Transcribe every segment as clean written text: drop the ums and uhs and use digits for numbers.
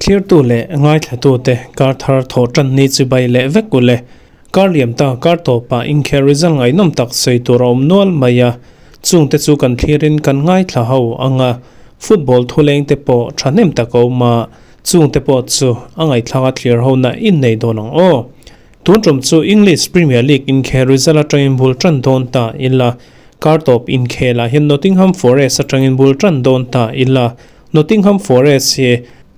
Thlirtu leh ngaithlatute kar thar thawh tan ni chibai leh vek u le. Kar liam ta kar tawpah inkhel result ngaihnawm tak sawi tur a awm nual mai a, chungte chu kan thlirin kan ngaithla ho ang a, football thuleng te pawh thahnem tak a awm a, chungte pawh chu a ngaihthlak a thlir ho na innei dawn ang aw. Tun tum chu English Premier League inkhel result atangin bul tan dawn ta ila, kar tawp inkhelah hian Nottingham Forest atangin bul tan dawn ta ila, Nottingham Forest hi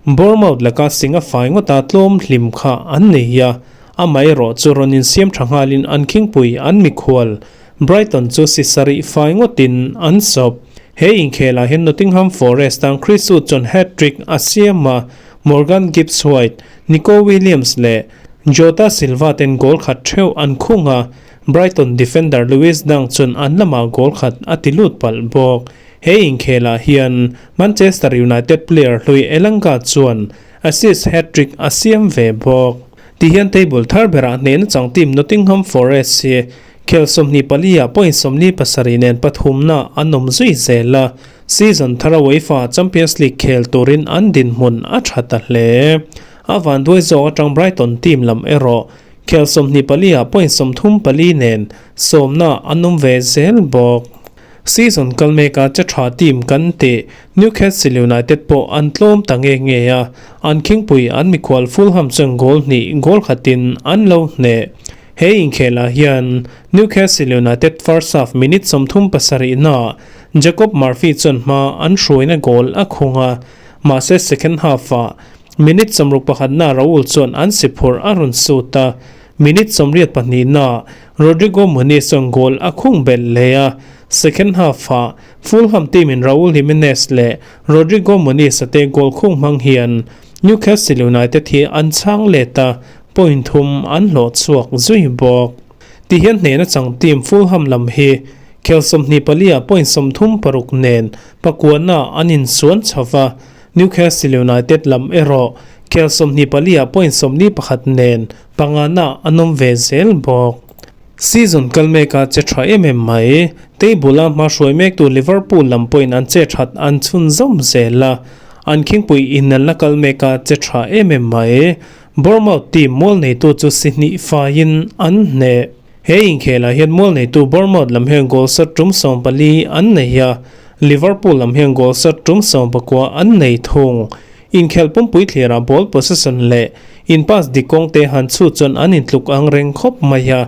Bournemouth laka sing a fai ngawta tlawm hlim kha an nei a, amaherawh chu rawn insiam tha nghalin an khingpui an mikhual Brighton chu si sarih fai ngawtin an sawp. He inkhelah hian Nottingham Forest tan Chris Wood chuan hat-trick a siam a, Morgan Gibbs-White, Nico Williams leh Jota Silva ten goal khat theuh an khung a, Brighton defender Lewis Dunk chuan an lamah goal khat a ti lut palh bawk. He inkhelah hian Manchester United player hlui Elanga chuan assist hat-trick a siam ve bawk. Tihian table thar berah hnehna chang team Nottingham Forest hi khel 24 ah point 47 nen pathumna an awm zui zel a, season thara UEFA Champions League khel turin an dinhmun a tha ta hle. A vanduai zawk atang Brighton team lam erawh khel 24 ah point 34 nen sawmna an awm ve zel bawk. Season kal meka che tha team kan tih Newcastle United pawh an tlawm ta nge nge a, an khingpui an mikhual Fulham chuan goal hnih goal khatin an lo hneh. He inkhelah hian Newcastle United first half minute 37 naah Jacob Murphy chuan hma an hruaina goal a khung a, mahse second half-ah minute 61 naah Raul chuan an si phurh a rawn sut a, minute 82 naah Rodrigo Muniz chuan goal a khung belh leh a, second half-ah Fulham team-in Raul Jimenez leh Rodrigo Muniz-a te goal khung hmang hian Newcastle United hi an chhang let a, point thum an hlawh chhuak zui bawk. Tihian hnehna chang team Fulham lam hi khel 24 ah point 36 nen pakuana an insuan chho va, Newcastle United lam erawh khel 24 ah point 41 nen pangana an awm ve zel bawk. Season kal meka che tha em em mai. Table a hma hruai mektu Liverpool lam pawhin an che that an chhun zawm zel a, an khingpui inelna kal meka che tha em em mai. Bournemouth team mual neitu chu si hnih faiin an hneh. He inkhelah hian mual neitu Bournemouth lam hian goal shot tum 14 an nei a, Liverpool lam hian goal shot tum 19 an nei thung. Inkhel pumpui thlirah ball possession leh in pass dik kawng te han chhut chuan an intluk ang reng khawp mai a,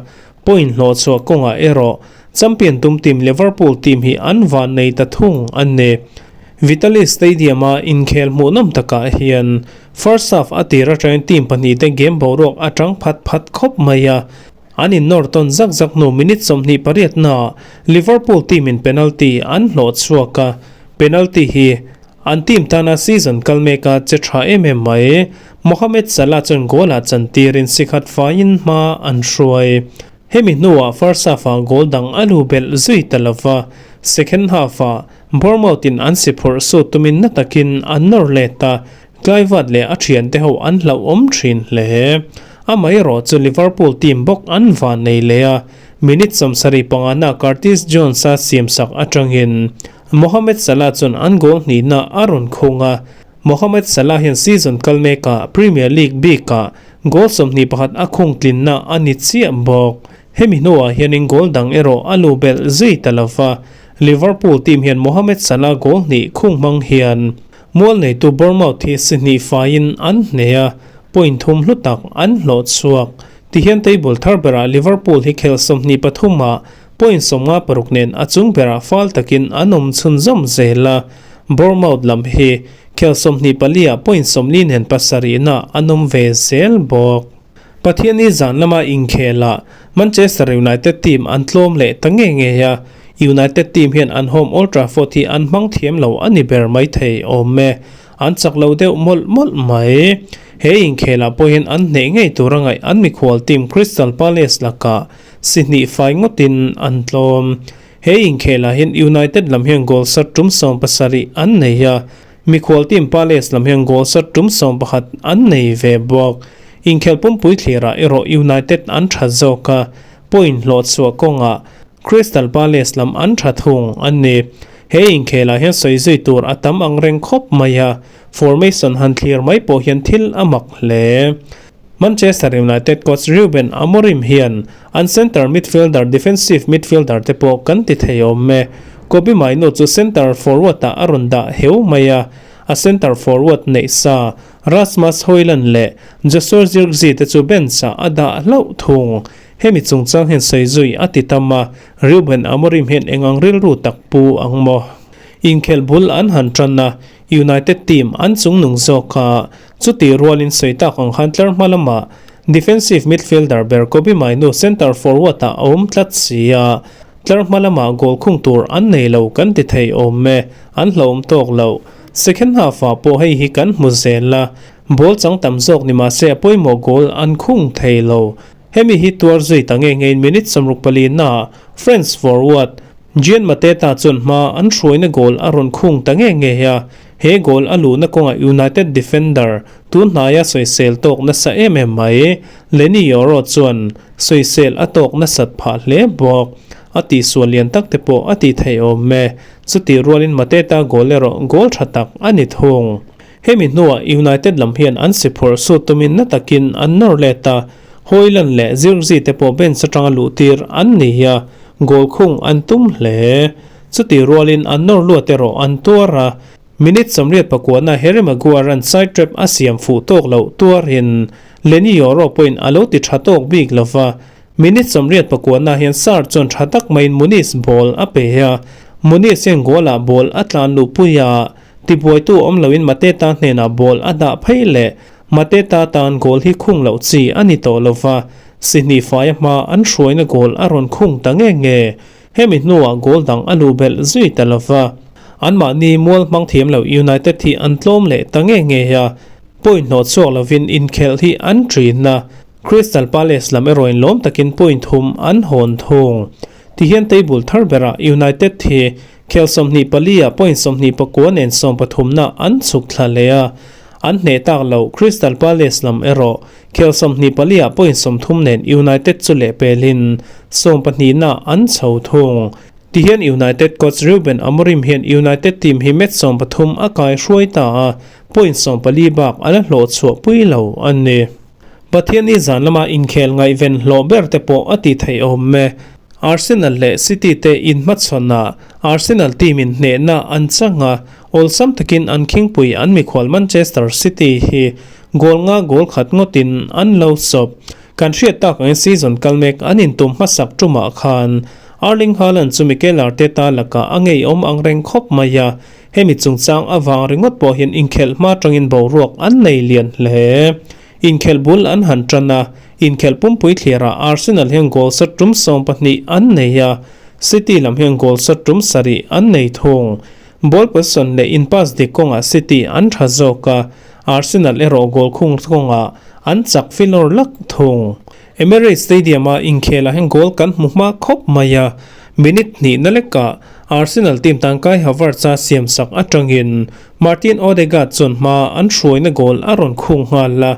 point hlawh chhuah kawngah erawh champion tum team Liverpool team hi an van nei ta thung a ni. Vitalis Stadium-a inkhel hmuhnawm takah hian first half a tir atangin team pahnih te game boruak a tang phat phat khawp mai a, an innawr tawn zak zak hnu minute 28 naah Liverpool team in penalty an hlawh chhuak a, penalty hi An team tana season kal meka che tha em em mai. Mohamed Salah chuan goal ah chantirin si khat faiin hma an hruai. Hemi hnuah first half ah goal dang a lu belh zui ta lova, second half ah Bournemouth in an si phurh sut tumin na takin an nawr let a, Kluivert leh a thiante ho an hlauhawm thin hle. Amaherawh chu Liverpool team bawk an van nei leh a, minute 75 na Curtis Jones a siamsak atangin Mohamed Salah chuan an goal hnihna a rawn khung a, Mohamed Salah hian season kal mekah Premier League bikah goal 21 a khung tlinna a ni chiah bawk. Hemi hnuah hianin goal dang erawh a lu belh zui ta lova, Liverpool team hian Mohamed Salah goal hnih khung hmang hian mual neitu Bournemouth hi si hnih faiin an hneh a, point thum hlu tak an hlawh chhuak. Tihian table thar berah Liverpool hi khel 23 ah Point 56 nen a chung berah fal takin an awm chhunzawm zel a, Bournemouth lam hi khel 24 ah point 40 nen pasarihna an awm ve zel bawk. Pathianni zan lama inkhelah Manchester United team an tlawm leh ta nge nge a, United team hian an home Old Trafford hi an hmang thiam lo a ni ber mai thei awm e, an chak lo deuh mawlh mawlh mai. He inkhelah pawh hian an hneh ngei tur a ngaih an mikhual team Crystal Palace lakah Si hnih fai ngawtin an tlawm. He inkhelah hian United lam hian goal sat tum 17 an nei a, mikhual team Palace lam hian goal sat tum 11 an nei ve bawk. Inkhel pumpui thlirah erawh United an tha zawk a, point hlawh chhuah kawngah Crystal Palace lam an tha thung a ni. He inkhelah hian sawi zui tur a tam ang reng khawp mai a, Formation han thlir mai pawh hian thil a mak hle. Manchester United coach Ruben Amorim hian an centre midfielder defensive midfielder te pawh kan ti thei awm e. Kobbie Mainoo chu centre forward ah a rawn dah heu mai a, a centre forward neih sa Rasmus Hojlund leh Joshua Zirkzee te chu bench ah a dah hlauh thung. Hemi chungchang hian sawi zui a ti tam a, Ruben Amorim hian eng ang rilru tak pu ang maw? Inkhel bul an han tan a, United team an chungnung zawk a, Chutih rualin sawi tak ang khan tlar hma lamah defensive midfielder ber Kobbie Mainoo centre forward ah a awm tlat si a, tlar hma lamah goal khung tur an nei lo kan ti thei awm e, an hlauhawm tawk lo. Second half ah pawh hei hi kan hmu zel a, ball chang tam zawk ni mahse a pawimawh goal an khung thei lo. Hemi hi tuar zui ta nge ngein minute 64 naah France forward Jean Mateta chuan hma an hruaina goal a rawn khung ta nge nge a, he goal a luhna kawngah United defender tun hnaia sawisel tawk nasa em em mai. Leny Yoro chuan sawisel a tawk nasat phah hle bawk. A tihsual lian tak te pawh a tih theih awm e. Chutih rualin Mateta goal erawh goal tha tak a ni thung. Hemi hnuah United lam hian an si phawrh sut tumin na takin an nawr let a, Hojlund leh Zirkzee te pawh bench atanga luh tir an ni a, goal khung an tum hle. Chutih rualin an nawr luat erawh an tuar a, minute 89na Harry Maguire-a'n side trap a siam fuh tawk loh tuarin Leny Yoro pawhin a lo ti tha tawk bik lo va, minute 89na hian Sarr chuan tha tak maiin Muniz ball a pe a, Muniz hian goal-ah ball a tlan luhpui a, Tibuaitu awm loin Mateta hnenah ball a dah phei leh Mateta tan goal hi khung loh chi a ni tawh lo va, Sihnih faia hma an hruaina goal a rawn khung ta nge nge. Hemi hnuah goal dang a luh belh zui ta lo va. Anmahni mual hmang thiam lo United hi an tlawm leh ta nge nge a, point hnawh chhuak lovin inkhelh hi an ṭin a, Crystal Palace lam erawhin lawm takin point thum an hawn thung. Tihian table thar berah United hi Khel 24 ah point 29 nen sawmpathumna an chhuk thla leh a, an hneh tak lo. Crystal Palace lam erawh khel 24 ah point 30 nen United chu lehpelin sawmpahnihna an chho thung. Tihian United coach Ruben Amorim hian United team hi match 13 a kai hruai ta a, point 14 bak a la hlawh chhuah pui lo a ni. Pathian i zan lama inkhel ngaihven hlawh ber te pawh a ti theih awm e. Arsenal leh City te inhmachhawn ah Arsenal team in hnehna an chang a, awlsam takin an khingpui an mikhual Manchester City hi goal nga goal khat ngawtin an lo sawp. Kan hriat tak angin season kal mek an intum hmasak tumah khan Erling Haaland chu Mikel Arteta lakah a ngeiawm ang reng khawp mai a, hemi chungchang avang ringawt pawh hian inkhelh hma tangin boruak an nei lian hle. Inkhelh bul an han tan a, inkhelh pumpui thliarah Arsenal hian goal sat tum 12 an nei a, City lam hian goal sat tum sarih an nei thung. Ball possession leh in pass dik kawngah City an tha zawk a, Arsenal erawh goal khung kawngah an chak filawr lak thung. Emirates Stadium-a inkhelah hian goal kan hmu hma khawp mai a, minute hnihna lekah Arsenal team tan Kai Havertz-a siamsak atangin Martin Odegaard chuan hma an hruaina goal a rawn khung nghal a,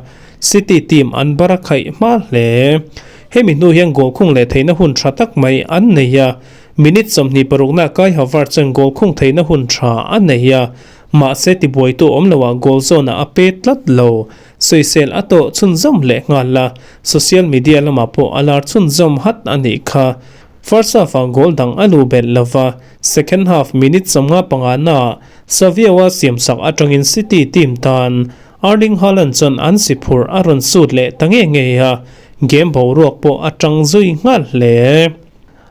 City team an bar a khaih hma hle. Hemi hnu hian goal khung leh theihna hun tha tak mai an nei a, minute 26 na Kai Havertz chuan goal khung theihna hun tha a nei a, mahse tibuaitu awm loah goal zawnah a pe tlat lo. Sawisel a tawh chhunzawm leh nghal a, social media lamah pawh a lar chhunzawm hat a nih kha. First half-ah goal dang a luh belh lo va, second half minute 55 naah Savio-a siamsak atangin City team tan Erling Haaland chuan an si phurh a rawn sut leh ta nge nge a, game boruak pawh a tang zui nghal hle.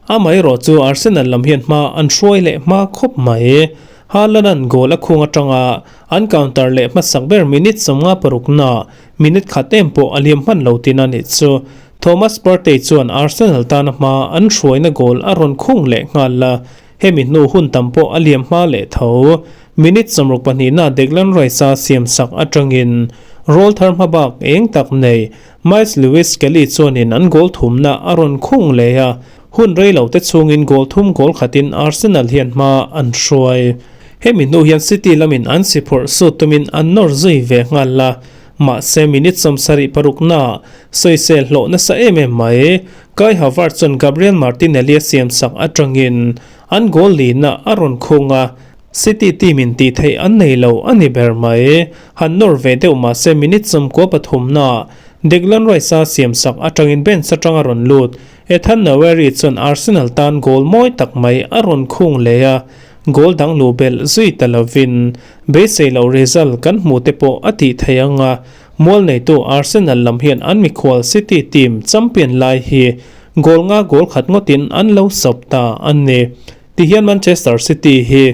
Amaherawh chu Arsenal lam hian hma an hruai leh hma khawp mai. Haaland-a'n goal a khung atanga an counter leh hmasak ber minute 56 na minute khat em pawh a liam hman lo tin a nih chu. Thomas Partey chuan Arsenal tana hma an hruaina goal a rawn khung leh nghal a, Hemi hnu hun tam pawh a liam hma leh tho. Minute 62 na Declan Rice-a siamsak atangin roll thar hma bak eng tak nei Myles Lewis-Skelly chuanin an goal thumna a rawn khung leh a, hun rei lo te chhungin goal thum goal khatin Arsenal hian hma an hruai. Hemi hnu hian City lamin an si phawrh sut tumin an nawr zui ve nghal a, mahse minute 76 na sawisel hlawh nasa em em mai. Kai Havertz chuan Gabriel Martinelli a siamsak atangin an goal lina a rawn khung a. City team in tih theih an nei lo a ni ber mai. Han nawr ve deuh mah se minute 93 naah Declan Rice-a siamsak atangin bench atanga rawn lut Ethan Nwaneri chuan Arsenal tan goal mawi tak mai a rawn khung leh a, goal dang luh belh zui ta lovin beisei loh result kan hmuh te pawh a tih theih ang a, mual neitu Arsenal lam hian an mikhual City team champion lai hi goal nga goal khat ngawtin an lo sawp ta a ni. Tihian Manchester City hi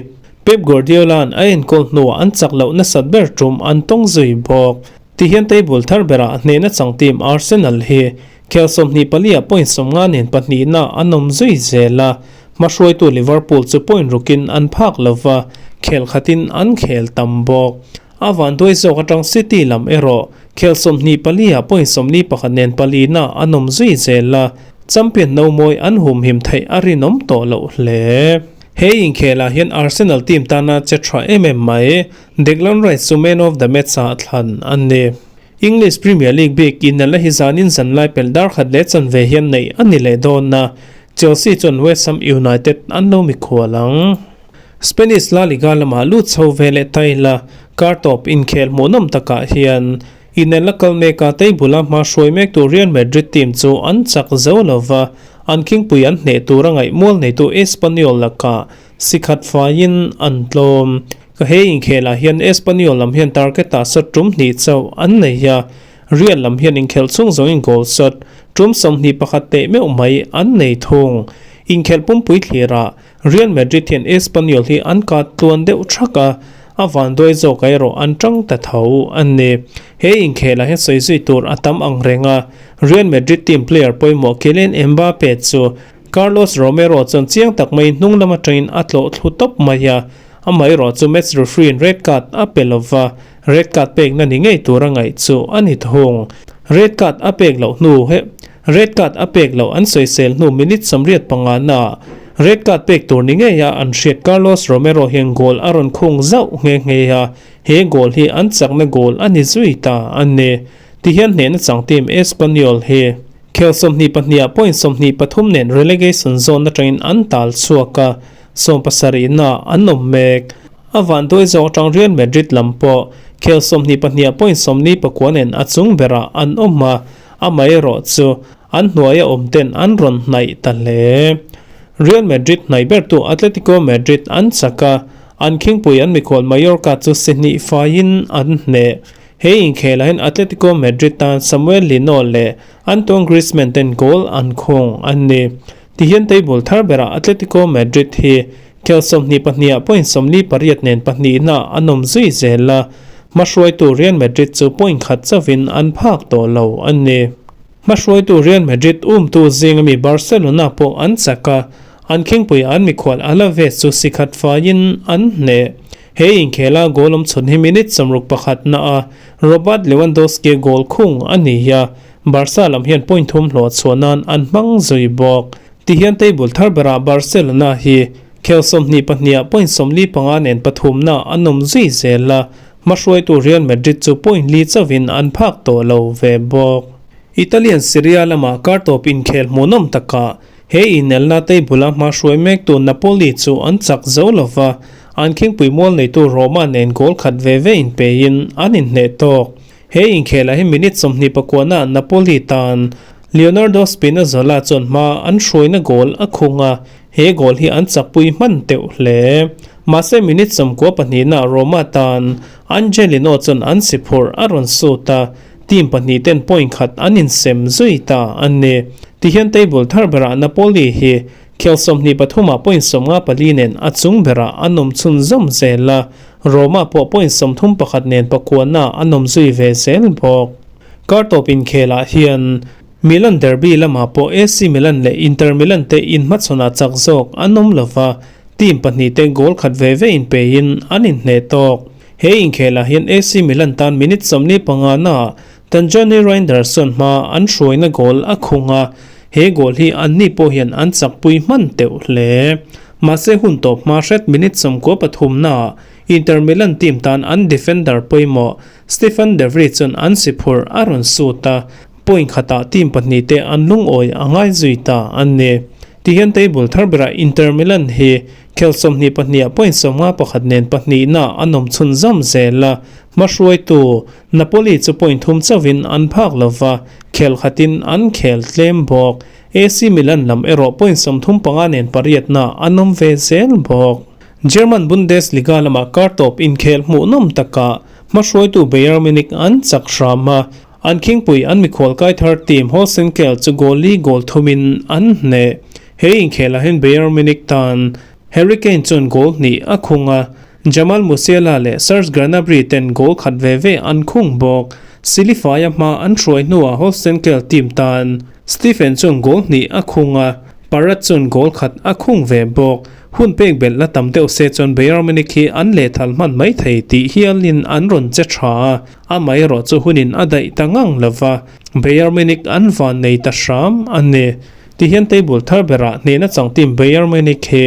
Pep Guardiola-a'n a enkawl hnuah an chak loh nasat ber tum an tawng zui bawk. Tihian table thar berah hnehna chang team Arsenal hi khel 24 ah point 50 nen pahnihna an awm zui zel a, hmahruaitu Liverpool chu point rukin an phak lova, khel khatin an khel tam bawk. A vanduai zawk atang City lam erawh khel 24 ah point 41 nen palina an awm zui zel a, champion no mawi an humhim theih a rinawm tawh loh hle. He inkhelah hian Arsenal team tana che tha em em mai, Declan Rice chu man of the match ah thlan a ni. English Premier League bik inelna hi zanin zanlai pelh dar khat leh chanve hian neih a ni leh dawn a, Chelsea chuan West Ham United an lo mikhual ang. Spanish La Liga lamah lut chho ve leh ta ila, kar tawp inkhel hmuhnawm takah hian inelna kal meka table-a hma hruai mektu Real Madrid team chu an chak zo lova, an khingpui an hneh tura ngaih mual neitu Espanyol lakah sikhat faiin an tlawm. Ka he inkhelah hian Espanyol lam hian target-ah shot tum hnih chauh an nei a, Real lam hian inkhelh chhung zawngin goal shot tum 21 teh meuh mai an nei thung. Inkhelh pumpui thlirah Real Madrid hian Espanyol hi an kat tluan deuh thak a, a vanduai zawk erawh an tang ta tho a ni. He inkhelah hian sawi zui tur a tam ang reng a, Real Madrid team player pawimawh Kylian Mbappe chu Carlos Romero chuan chiang tak mai hnung lam atangin a tlawh thlu tawp mai a, amaherawh chu match referee in red card a pe lova, red card pekna ni ngei tura ngaih chu a ni thung. Red card a pek loh hnu he Red card a pek loh an sawisel hnu minute 85 naah red card pek tur ni ngei a an hriat Carlos Romero hian goal a rawn khung zauh nghe nghe a, he goal hi an chakna goal a ni zui ta a ni. Tihian hnehna chang team Espanyol hi khel 22 ah point 23 nen relegation zone atangin an tal chhuak a, 70 naah an awm mek. A vanduai zawk atang Real Madrid lam pawh khel 22 ah point 49 nen a chung berah an awm a, amaherawh chu an hnuaia awm ten an rawn hnaih ta hle. Real Madrid hnaih bertu Atletico Madrid an chak a, an khingpui an mikhual Mallorca chu si hnih faiin an hneh. He inkhelah hian Atletico Madrid tan Samuel Lino leh Antoine Griezmann ten goal an khung a ni. Tihian table thar berah Atletico Madrid hi khel 22 ah point 48 nen pahnihna an awm zui zel a, hmahruaitu Real Madrid chu point khat chauhin an phak tawh lo a ni. Hmahruaitu Real Madrid umtu zing ami Barcelona pawh an chak a, an khingpui an mikhual Alaves chu si khat faiin an hneh. He inkhela goal awm chhun hi minute 61 na a Robert Lewandowski goal khung a ni a, Barca lam hian point thum hlawh chhuah nan an hmang zui bawk. Tihian table thar berah Barcelona hi khel 22 ah point 45 nen pathumna an awm zui zel a, hmahruaitu Real Madrid chu point li chauhin an phak tawh lo ve bawk. Italian Serie A lamah kar tawp inkhel hmuhnawm takah he inelna table-a hmahruai mektu Napoli chu an chak zo lova, an khingpui mual neitu Roma nen goal khat ve ve inpeiin an inhneh tawk. He inkhelah hi minute 29 ah Napoli tan Leonardo Spinazzola chuan hma an hruaina goal a khung a, he goal hi an chakpui hman teuh hle. Mahse minute 92 ah Roma tan Angelino chuan an si phurh a rawn sut a, team pahnih ten point khat an insem zui ta a ni. Tihian table thar berah Napoli hi khel 23 ah point 54 nen a chung berah an awm chhunzawm zel a, Roma pawh point 31 nen pakuana an awm zui ve zel bawk. Kar tawp inkhelah hian Milan derby lamah pawh AC Milan leh Inter Milan te inhmachhawnah chak zawk an awm lova, team pahnih te goal khat ve ve inpeiin an inhneh tawk. He inkhelah hian AC Milan tan minute 45 naah Tijjani Reijnders chuan hma an hruaina goal a khung a, he goal hi anni pawh hian an chakpui hman teuh hle. Mahse hun tawp hma hret minute 93 naah Inter Milan team tan an defender pawimawh Stefan De Vrij chuan an si phurh a rawn sut a, point khatah team pahnih te an lungawi a ngai zui ta a ni. Tihian table thar berah Inter Milan hi Khel 22 ah point 51 nen pahnihna an awm chhunzawm zel a, hmahruaitu Napoli chu point thum chauhin an phak lova, khel khatin an khel tlem bawk. AC Milan lam erawh point 35 nen pariatna an awm ve zel bawk. German Bundesliga lamah kar tawp inkhel hmuhnawm takah hmahruaitu Bayern Munich an chak hram a, an khingpui an mikhual kai thar team Holstein Kiel chu goal li goal thumin an hneh. He inkhelah hian Bayern Munich tan Harry Kane chuan goal hnih a khung a, Jamal Musiala leh Serge Gnabry ten goal khat ve ve an khung bawk. Silifaia hma an hruai hnuah Holstein Kiel team tan Stephen chuan goal hnih a khung a, Parrott chuan goal khat a khung ve bawk. Hun pek belh la tam deuh se chuan Bayern Munich hi an lehthal hman mai thei tih hialin an rawn che tha a, amaherawh chu hunin a daih ta ngang lo va, Bayern Munich an van nei ta hram a ni. Tihian table thar berah hnehna chang team Bayern Munich hi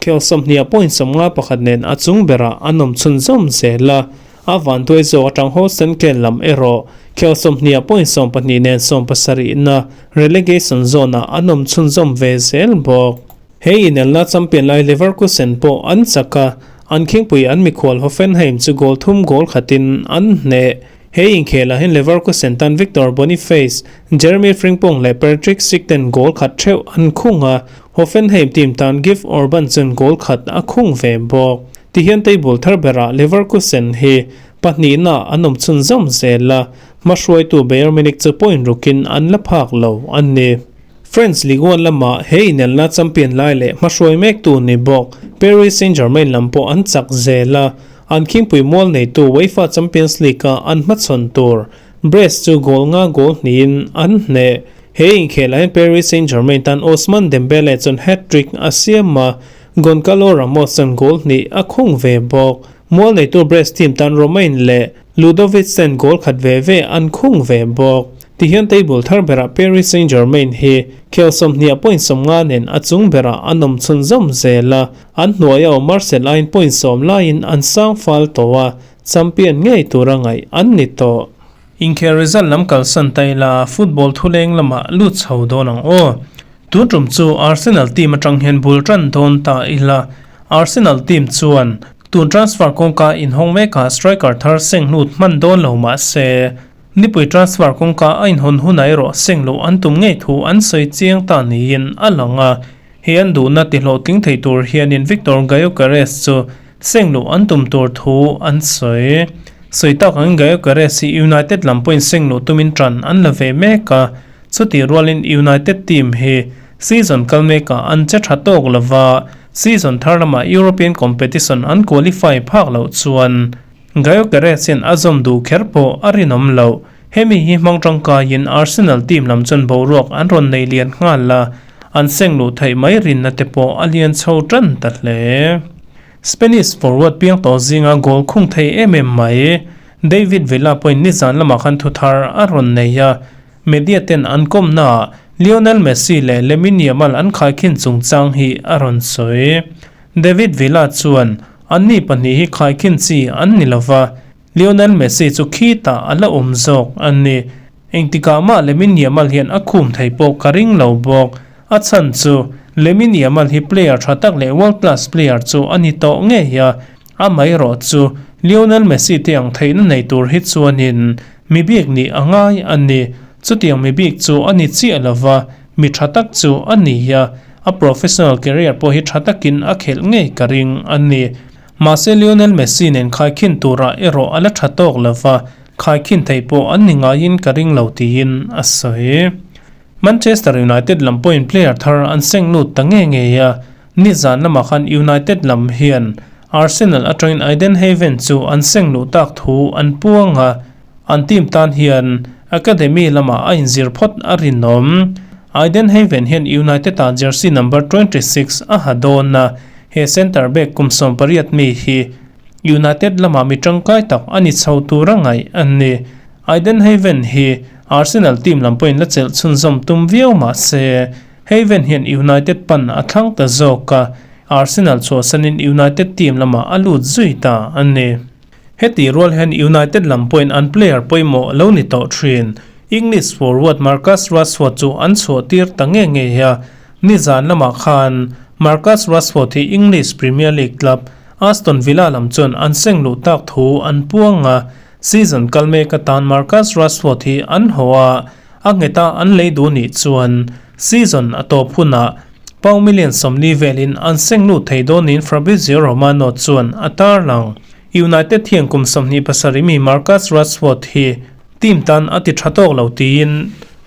khel 20 point 51 nen a chung berah an awm chhunzawm zel a, a vanduai zawk atang Holstein Kiel lam erawh khel 20 point 12 nen 70 na relegation zone ah an awm chhunzawm ve zel bawk. He inelna champion lai Leverkusen pawh an chak a, an khingpui an mikhual Hoffenheim chu goal thum goal khatin an hneh. He inkhelah hian Leverkusen tan Victor Boniface, Jeremy Frimpong leh Patrick Schick ten goal khat theuh an khung a, Hoffenheim team tan Gift Orban chuan goal khat a khung ve bawk. Tihian table thar berah Leverkusen hi pahnihna an awm chhunzawm zel a, hmahruaitu Bayern Munich chu point rukin an la phak lo a ni. French Ligue 1 lamah he inelna champion lai leh hmahruai mektu ni bawk Paris Saint-Germain lam pawh an chak zel a, an khingpui mual neitu UEFA Champions League-a an hmachhawn tur Brest chu goal nga goal hnihin an hneh. He inkhelah hian Paris Saint-Germain tan Ousmane Dembele chuan hat-trick a siam a, Goncalo Ramos chuan goal hnih a khung ve bawk. Mual neitu Brest team tan Romain leh Ludovic ten goal khat ve ve an khung ve bawk. Tihian table thar berah Paris Saint-Germain hi khel 20 point 50 nen a chung berah an awm chhunzawm zel a, an hnuaia awm Marseille aiin point 10 laiin an sang fal tawh a, champion ngei tura ngaih an ni tawh. Inkhel result lam kalsan ta ila football thuleng lamah lut chho dawn ang aw. Tun tum chu Arsenal team atang hian bul tan dawn ta ila Arsenal team chuan tun transfer kawngka inhawng mekah striker thar seng hlut hman dawn lo mah se, nipui transfer kawngka a inhawn hunah erawh seng loh an tum ngei thu an sawi chiang ta niin a lang a. He an duhna tihlawhtling thei tur hianin Viktor Gyokeres chu seng loh an tum tur thu an sawi. Sawi tak angin Gyokeres hi United lam pawhin seng loh tumin tan an la ve mek a, chutih rualin United team hi season kal mekah an che tha tawk lova, season thar lamah European competition an qualify phak loh chuan Gyokeres hian a zawm duh kher pawh a rinawm loh. Hemi hi hmang tangkaiin Arsenal team lam chuan boruak an rawn nei lian nghal a, an seng luh theih mai rinna te pawh a lian chho tan ta hle. Spanish forward piang tawh zinga goal khung thei em em mai David Villa pawhin nizan lamah khan thu thar a rawn nei a, Media ten an kawmnaah Lionel Messi leh Lamine Yamal an khaikhin chungchang hi a rawn sawi. David Villa chuan anni pahnih hi khaikhin chi an ni lova, Lionel Messi chu khitah a la awm zawk a ni. Engtikah mah Lamine Yamal hian a khum thei pawh ka ring lo bawk. A chhan chu Lamine Yamal hi player tha tak leh world class player chu a ni tawh ngei a, amaherawh chu Lionel Messi te ang theihna nei tur hi chuanin mi bik nih a ngai a ni. Chutiang mi bik chu a ni chiah lova, mi tha tak chu a ni a, a professional career pawh hi tha takin a khelh ngei ka ring a ni. Mahse Lionel Messi nen khaikhin turah erawh a la tha tawk lova, khaikhin thei pawh an ni ngaiin ka ring lo tiin a sawi. Manchester United lam pawhin player thar an seng lut ta nge ngei a, nizan lamah khan United lam hian Arsenal atangin Ayden Heaven chu an seng luh tak thu an puang a, an team tan hian academy lamah a inzir phawt a rinawm. Ayden Heaven hian United-ah jersey number 26 a ha dawn a, he centre back kum 18 mi hi United lamah mi tangkai tak a ni chho tur a ngaih a ni. Ayden Heaven hi Arsenal team lam pawhin la chelh chhunzawm tum viau mah se, Heaven hian United pan a thlang ta zawk a, Arsenal chhuahsanin United team lamah a lut zui ta a ni. Heti rual hian United lam pawhin an player pawimawh lo ni tawh thin. English forward Marcus Rashford chu an chhuah tir ta nge ngei a, nizan lamah khan Marcus Rashford hi English Premier League club Aston Villa lam chuan an seng luh tak thu an puang a, season kal mek atan Marcus Rashford hi an haw a, a ngheta an lei duh nih chuan season a tawp hunah pound million 40 velin an seng lut thei dawn niin Fabrizio Romano chuan a tarlang. United hian kum 27 mi Marcus Rashford hi team tan a ti tha tawk lo tiin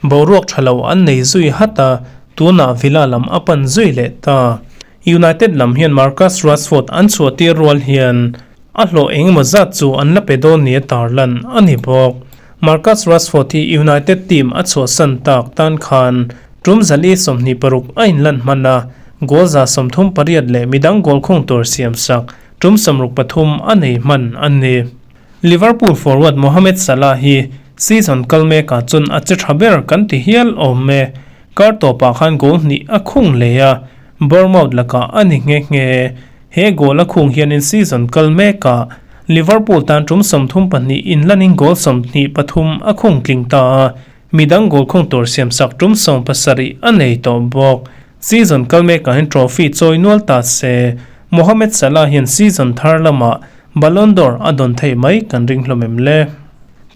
boruak tha lo an nei zui hat a, tunah Villa lam a pan zui leh ta. United lam hian Marcus Rashford an chhuah tir rual hian a hlawh engemaw zat chu an la pe dawn nia tarlan a ni bawk. Marcus Rashford hi United team a chhuahsan tak tan khan tum 426 a inlan hman a, goal 138 leh midang goal khung tur siamsak tum 63 a nei hman a ni. Liverpool forward Mohamed Salah hi season kal mekah chuan a che tha ber kan ti hial awm e. Kar tawpah khan goal hnih a khung leh a, Bournemouth lakah a ni nghe nghe. He goal a khung hianin season kal mekah Liverpool tan tum 32 inlanin goal 23 a khung tling ta a, midang goal khung tur siamsak tum 70 a nei tawh bawk. Season kal mekah hian trophy chawi nual ta se, Mohamed Salah hian season thar lamah Ballon d'Or a dawn theih mai kan ring hlawm em le?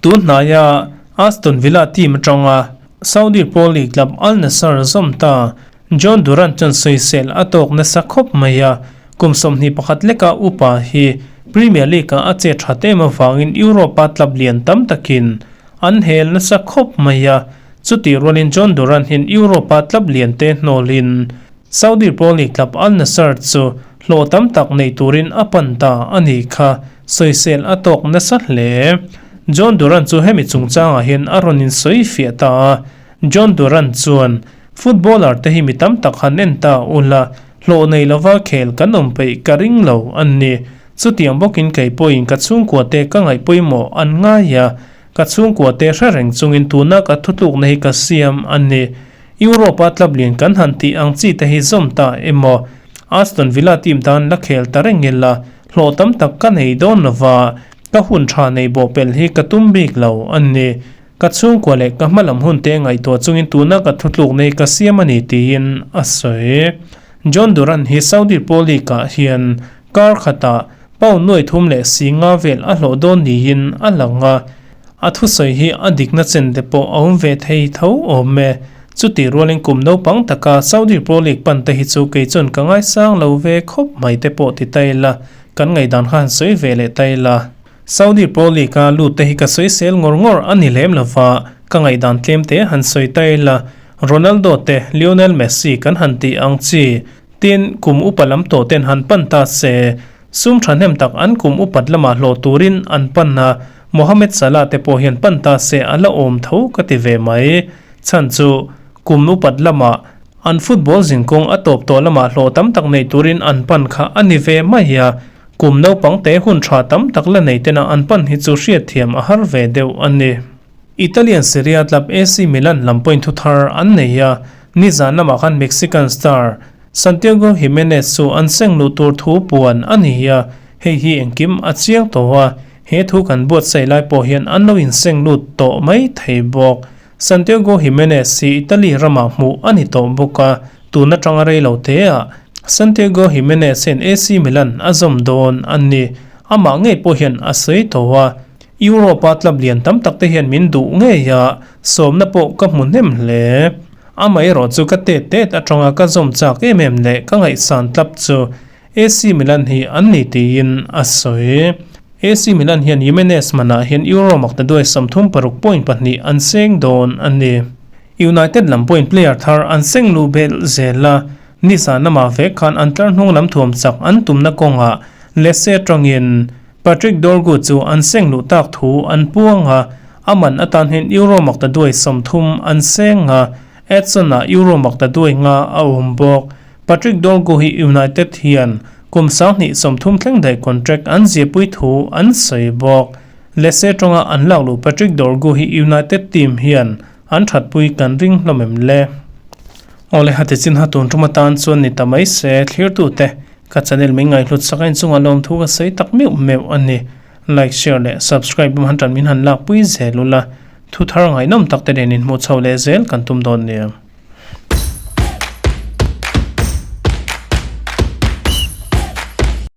Tun hnaia Aston Villa team atanga Saudi Pro League club Al Nassr zawm ta Jhon Duran chuan sawisel a tawk nasa khawp mai a, kum 21 leka upa hi Premier League-ah a che that em avangin Europe-a club lian tam takin an hel nasa khawp mai a, chutih rualin Jhon Duran hian Europe-a club lian te hnawlin Saudi Pro League club Al Nassr chu hlawh tam tak nei turin a pan ta a nih kha sawisel a tawk nasa hle. Jhon Duran chu hemi chungchangah hian a rawn insawi fiah ta a, Jhon Duran chuan, Footballer te hi mi tam tak han en ta ula, hlawh nei lova khel kan awm peih ka ring lo a ni. Chutiang bawkin kei pawhin ka chhungkua te ka ngaih pawimawh an ngai a, ka chhungkua te hre reng chungin tuna ka thutlukna hi ka siam a ni. Europe-a club lian kan han tih ang chi te hi zawm ta emaw? Aston Villa team tan la khel ta reng ila, hlawh tam tak ka nei dawn lova, ka hun tha nei bawhpelh hi ka tum bik lo a ni. Ka chhungkua leh ka hmalam hun te ngaihtuah chungin tuna ka thutlukna hi ka siam a ni tiin a sawi. Jhon Duran hi Saudi Pro League-ah hian kar khatah pound 350 vel a hlawh dawn niin a lang a, a thusawi hi a dikna chen te pawh a awm ve thei tho awm e. Chutih rualin kum naupang taka Saudi Pro League pan te hi chu kei chuan ka ngaisang lo ve khawp mai te pawh ti ta ila, kan ngaihdan kha han sawi ve leh ta ila. Saudi Pro League-a lut te hi ka sawisel ngawr ngawr a ni lem lova, ka ngaihdan tlem te han sawi ta ila, Ronaldo te, Lionel Messi kan han tih ang chi, tin kum upa lam tawh ten han pan ta se, sum thahnem tak an kum upat lamah hlawh turin an pan a, Mohamed Salah te pawh hian pan ta se a la awm tho ka ti ve mai. Chhan chu, kum upat lamah an football zinkawng a tawp tawh lamah hlawh tam tak nei turin an pan kha a ni ve mai a, kum naupang te hun tha tam tak la nei tena an pan hi chu hriatthiam a har ve deuh a ni. Italian Serie A club AC Milan lam pawhin thu thar an nei a, nizan lamah khan Mexican star Santiago Gimenez chu an seng luh tur thu puan a ni a, hei hi engkim a chiang tawh a, he thu kan buatsaih lai pawh hian an lo inseng lut tawh mai thei bawk. Santiago Gimenez hi Italy ramah hmuh a ni tawh bawk a, tun atanga rei lo teah Santiago Gimenez hian AC Milan a zawm dawn a ni. Amah ngei pawh hian a sawi tawh a, Europe-a club lian tam tak te hian min duh ngei a, sawmna pawh ka hmu hnem hle. Amaherawh chu ka tet tet atanga ka zawm chak em em leh ka ngaihsan club chu AC Milan hi an ni tiin a sawi. AC Milan hian Jimenez manah hian Euro maktaduai 36.2 an seng dawn a ni. United lam pawhin player thar an seng luh belh zel a, nizan lamah vek khan an tlar hnung lam thuam chak an tumna kawngah Lecce atangin Patrick Dorgu chu an seng luh tak thu an puang a, a man atan hian Euro maktaduai 30 an seng a, Edson-ah Euro maktaduai nga a awm bawk. Patrick Dorgu hi United hian kum 2030 thleng daih contract an ziahpui thu an sawi bawk. Lecce tawnga an lak luh Patrick Dorgu hi United team hian an thatpui kan ring hlawm em le? Awle hati chin ha tun tum atan chuan ni ta mai se thlirtute ka channel min ngaihhlut sak a inchungah lawmthu ka sawi tak meuh meuh a ni. Like, share leh subscribe bawm han tan min han lakpui zel ula, thu thar ngaihnawm tak te nen inhmuh chho leh zel kan tum dawn nia.